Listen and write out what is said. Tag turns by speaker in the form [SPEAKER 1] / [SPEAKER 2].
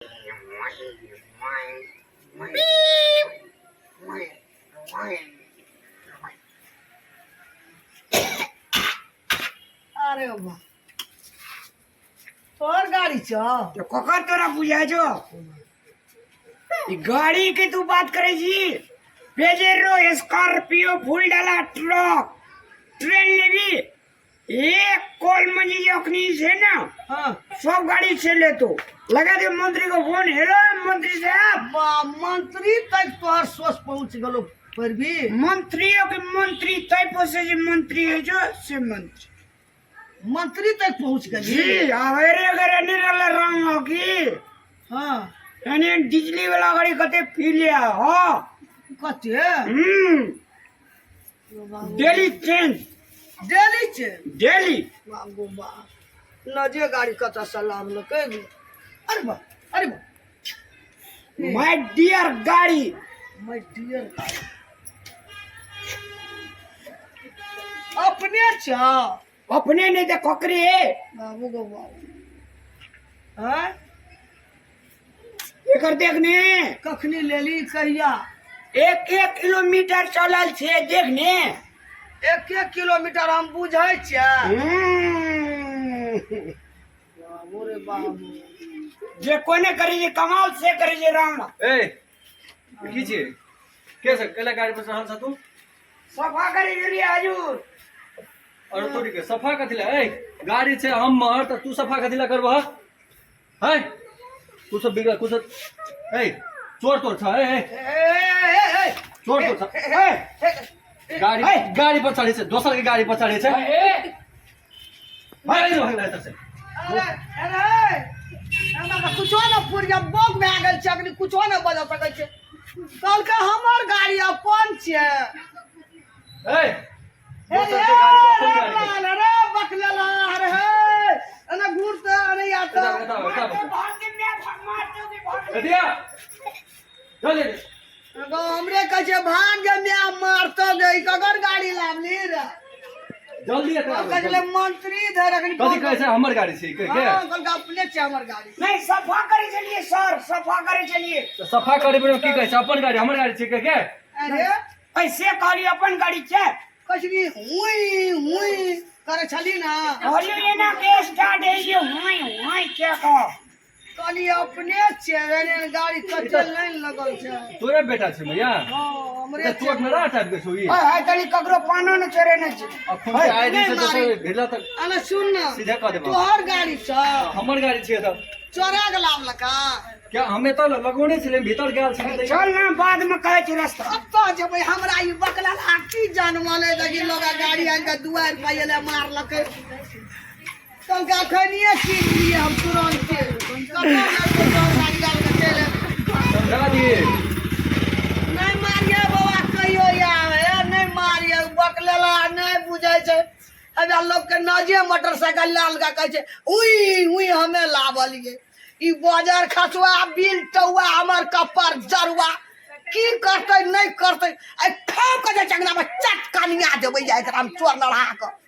[SPEAKER 1] अरे वाह, तोहर गाड़ी छौ?
[SPEAKER 2] तो ककर तोरा बुझाय छौ? ई गाड़ी के तू बात करे छी? पेजेरो स्कॉर्पियो फूल डाला ट्रक ट्रेन लेबी एक कॉल में जी अखनी छै ना। सब गाड़ी से ले तो लगा दे मंत्री को फोन। हेलो मंत्री साहब।
[SPEAKER 1] बा, मंत्री तक तोहर सोच पहुंच गेलो पर भी।
[SPEAKER 2] मंत्रियों के मंत्री तय पोसे जे मंत्री है जो से मंत्री।
[SPEAKER 1] मंत्री तक पहुंच गेली।
[SPEAKER 2] जी अरे अगर निरल रंग हो की। यानी बिजली वाला गाड़ी कते पी लिया हो।
[SPEAKER 1] कते?
[SPEAKER 2] Daily change.
[SPEAKER 1] Daily change?
[SPEAKER 2] Daily.
[SPEAKER 1] बाबू बा, नजे गाड़ी कतऽ से लानलकै? अरे बा, अरे बा।
[SPEAKER 2] My dear गाड़ी।
[SPEAKER 1] My dear गाड़ी अपने छ?
[SPEAKER 2] अपने नहीं तो ककरे।
[SPEAKER 1] बाबू गो बाबू, हाँ।
[SPEAKER 2] एकर देखने।
[SPEAKER 1] कखनी लेली, कहिया?
[SPEAKER 2] एक एक किलोमीटर चलल छे देखने।
[SPEAKER 1] एक एक किलोमीटर हम बुझै छियै। बाबू रे बाबू।
[SPEAKER 2] जे कोने करी जे कमाल से करी जे राम।
[SPEAKER 3] ए, की छियै? के से केला गाड़ी पर चढ़ल छ तू?
[SPEAKER 2] सफा करी गेलियै हजूर।
[SPEAKER 3] अरे तोरी के सफा कथी ला? ए, गाड़ी छै हमर त तू सफा कथी ला करबह? है तू सब बिगड़ कुछ। ए, चोर तोर छ। ए ए।
[SPEAKER 1] ए, ए, ए,
[SPEAKER 3] चोर तोर छ।
[SPEAKER 2] ए,
[SPEAKER 3] गाड़ी
[SPEAKER 2] ए।
[SPEAKER 3] गाड़ी पर चढ़े छै, दोसर के गाड़ी पर चढ़े छै।
[SPEAKER 2] ए,
[SPEAKER 3] भाग जो, भाग एतऽ से।
[SPEAKER 1] अरे अरे, हमरा तऽ कुछो न पुरिया बोक भए गेल छै, अखनी कुछो न बजऽ सकै छै। कहलकै हमर गाड़ी अपन छियै।
[SPEAKER 3] ए,
[SPEAKER 1] हे
[SPEAKER 3] दोसर के गाड़ी पर अपन गाड़ी
[SPEAKER 1] रे
[SPEAKER 3] पर।
[SPEAKER 1] रे बकलेला, अरे हे, एना घूर तऽ अरे या
[SPEAKER 3] एतऽ
[SPEAKER 1] तऽ
[SPEAKER 3] एतऽ एतऽ।
[SPEAKER 2] भाग के मैं भाग मार दोगे भाग।
[SPEAKER 3] एतिया चल एते।
[SPEAKER 1] एगो हमरे कहै छै भाग गे म्या मारतो गे, ई ककर गाड़ी लाबली रे?
[SPEAKER 3] जल्दी एतऽ आबू,
[SPEAKER 1] कहै छलै
[SPEAKER 3] जल्दी।
[SPEAKER 1] मंत्री धर अखनी।
[SPEAKER 3] कथी कहै छै? हमर गाड़ी छै कहि के?
[SPEAKER 1] हँ, कहलकै अपने छै हमर गाड़ी।
[SPEAKER 2] नहीं, सफा करे चलिए सर, सफा करे चलिए।
[SPEAKER 3] तऽ सफा करे बेर की कहै छै? अपन गाड़ी, हमर गाड़ी छै कहि के?
[SPEAKER 1] अरे।
[SPEAKER 2] ऐसे कहली अपन गाड़ी छै।
[SPEAKER 1] कहै छै कि हुई हुई करै छली ना।
[SPEAKER 2] कहलियो एना के स्टार्ट है ये हुई हुई के कह।
[SPEAKER 1] कहली अपने छियै, एहन एहन गाड़ी कते लाइन लगल छै।
[SPEAKER 3] तोरे बेटा छै मैया?
[SPEAKER 1] हँ, हमरे
[SPEAKER 3] तऽ चोट न रह टाइप के छौ ई।
[SPEAKER 2] हाय हाय, तनी ककरो पानो न चोरे न छै।
[SPEAKER 3] अखन के आइ
[SPEAKER 1] नहि
[SPEAKER 3] दिन से
[SPEAKER 1] मारी।
[SPEAKER 3] दोसर भेला तऽ
[SPEAKER 1] अरे सुन ना।
[SPEAKER 3] सीधे कह देबो।
[SPEAKER 1] तोहर गाड़ी छ?
[SPEAKER 3] हमर गाड़ी छियै तऽ।
[SPEAKER 1] चोरा के लाबलका?
[SPEAKER 3] क्या हमे तऽ लगौने छलियै, भीतर गेल छलियै तऽ।
[SPEAKER 2] चल ना, बाद में कहै छी रास्ता।
[SPEAKER 1] कतऽ जेबै? हमरा ई बकला की जानमले देखी लोग गाड़ी आनि कऽ दुआरि पर एलै, मारलकै। कहलकै अखनिये कीन लिए हम तुरन्ते। कतऽ जाइके तोहर गाड़ी लाल के चलि एबै।
[SPEAKER 3] समझा दिए।
[SPEAKER 1] नहि मारिए बाबा, कहियो यार नहि मारिए। बकलेला नहि बुझै छै। अबे लोकके नजे मोटरसाइकिल लाल के कहै छै उई उई हमे लाबलियै। ई बजर खसुआ बिल टौआ हमर कप्पर जरुआ की करतै नहि करतै। आइ खाउ के जे चंगना में चट कनिया देबै, एकरा हम चोर लड़ा कऽ।